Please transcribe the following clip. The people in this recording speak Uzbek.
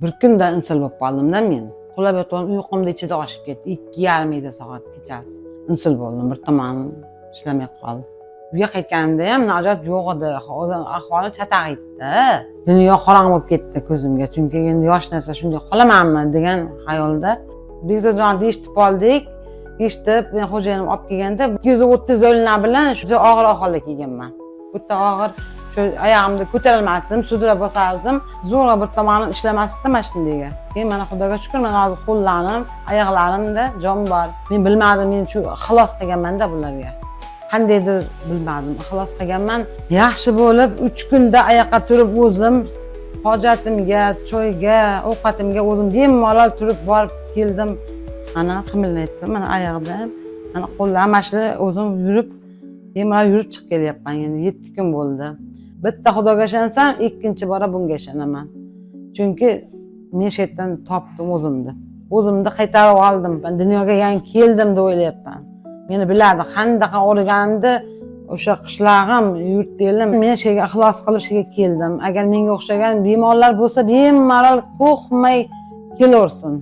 Bir kunda insul bo'lib qoldimda men. Uxlab yotgan uyqumni ichida oshib ketdi. 2:30 edi soat kechasi. Insul bo'ldim, bir tomonim ishlamay qoldi. Uyga qaytganimda ham najot yo'q edi. O'zim ahvolim chataq edi. Dunyo qorong'i bo'lib ketdi ko'zimga. Chunki endi yosh narsa, shunday qolamanmi degan xayolda. Bekzodjonni eshitib qoldik. Eshitib, men xo'jayinim olib kelganda 230 o'lna bilan shu og'ir ahvolda kelganman. Bitta og'ir, shu oyog'imni ko'tarolmasdim, sudrab bosardim. Zo'rg'a bir tomonim ishlamasdi mana shundayga. Keyin mana, Xudoga shukur, mana hozir qo'llarim, oyoqlarimda jon bor. Men bilmadim, men shu ixlos qilganmanda bularga. Qandaydir bilmadim, ixlos qilganman. Yaxshi bo'lib, 3 kunda oyoqqa turib o'zim hojatimga, choyga, ovqatimga o'zim bemalol turib borib keldim. Mana qimillayapti, mana oyog'ida ham, mana qo'llarim, mana shu o'zim yurib, bemalol yurib chiqib kelyapman. Endi 7 kun bo'ldi. Bitta Xudoga ishonsam, ikkinchi bora bunga ishonaman. Chunki men shu yerdan topdim o'zimni. O'zimni qaytarib oldim. Men dunyoga yangi keldim deb o'ylayapman. Meni biladi, qandaqa og'riganimni o'sha qishlog'im, yurt elim. Men shu yerga ixlos qilib shu yerga keldim. Agar menga o'xshagan bemorlar bo'lsa, bemalol qo'rqmay kelaversin.